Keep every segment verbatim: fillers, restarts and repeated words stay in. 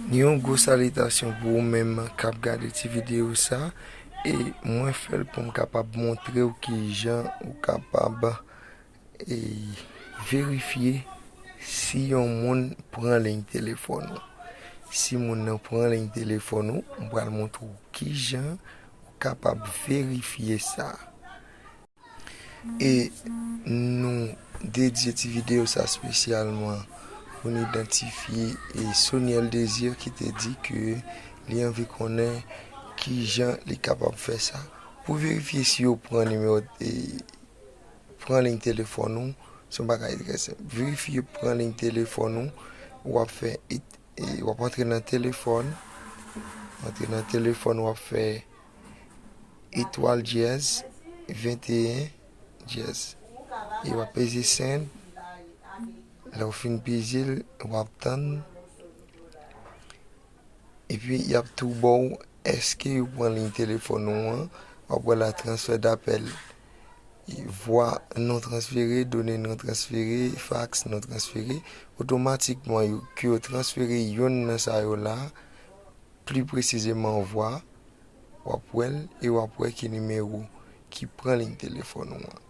Yon gwo salitasyon pou ou menm k ap gade ti videyo sa, e mwen fè l pou m kapab montre w kijan ou kapab e verifye si yon moun pran liy telefòn ou. Si moun nan pran liy telefòn ou, m pral montre w kijan ou kapab verifye sa. E nou dedye ti videyo sa espesyalman pou n idantifye e Soniel Désir ki te di ke li anvi konnen kijan li kapab fè sa. Pou verifye si yo pran nimewo, e, pran liy telefòn ou, se yon bagay trè senp. Verifye pran liy telefòn ou, w ap fè, e, w ap antre nan telefòn, antre nan telefòn, w ap fè etwal dyèz venteyen dyèz. E w ap peze send. Lè w fin peze l, w ap tann. Epi, y ap tou ba w èske yo pran liy telefòn ou an. W ap wè la, transfè dapèl. Vwa non transfere, done non transfere, faks non transfere. Otomatikman, yo, ke yo transfere yonn nan sa yo la, pli presizeman vwa, w ap wè l e w ap wè ki nimewo ki pran liy telefòn ou an.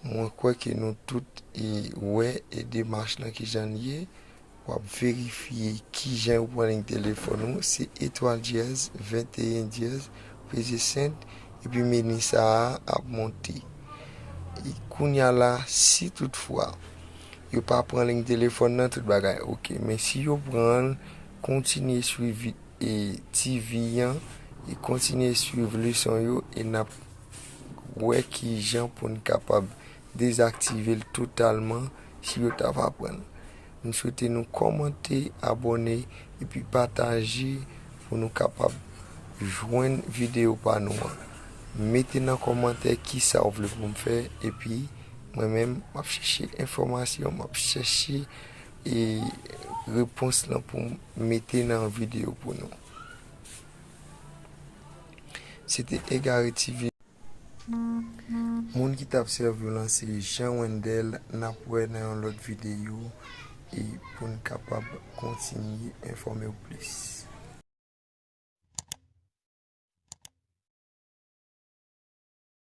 Mwen kwè ke nou tout e wè e demach lan kijan l ye. W ap verifye kijan yo pran liy telefòn ou. Se etwal dyèz venteyen dyèz, peze send, epi meni sa a ap monte. E kounye a la, si toutfwa yo pa pran liy telefòn nan, tout bagay oke. Men si yo pran l, kontinye swiv e ti vi an, e kontinye swiv leson yo, e n ap wè kijan pou n kapab dezaktive l totalman si yo ta va pran l. M swete nou kòmante, abòne, epi pataje pou nou kapab jwenn videyo pa nou an. Mete nan kòmantè kisa w vle pou m fè, epi mwen menm, m ap chèche enfòmasyon, m ap chèche e repons lan pou m mete nan videyo pou nou. Se te Egare T V. Moun ki t ap sèvi w lan se Jean Wendel. N ap wè nan yon lòt videyo e pou n kapab kontinye enfòme w plis.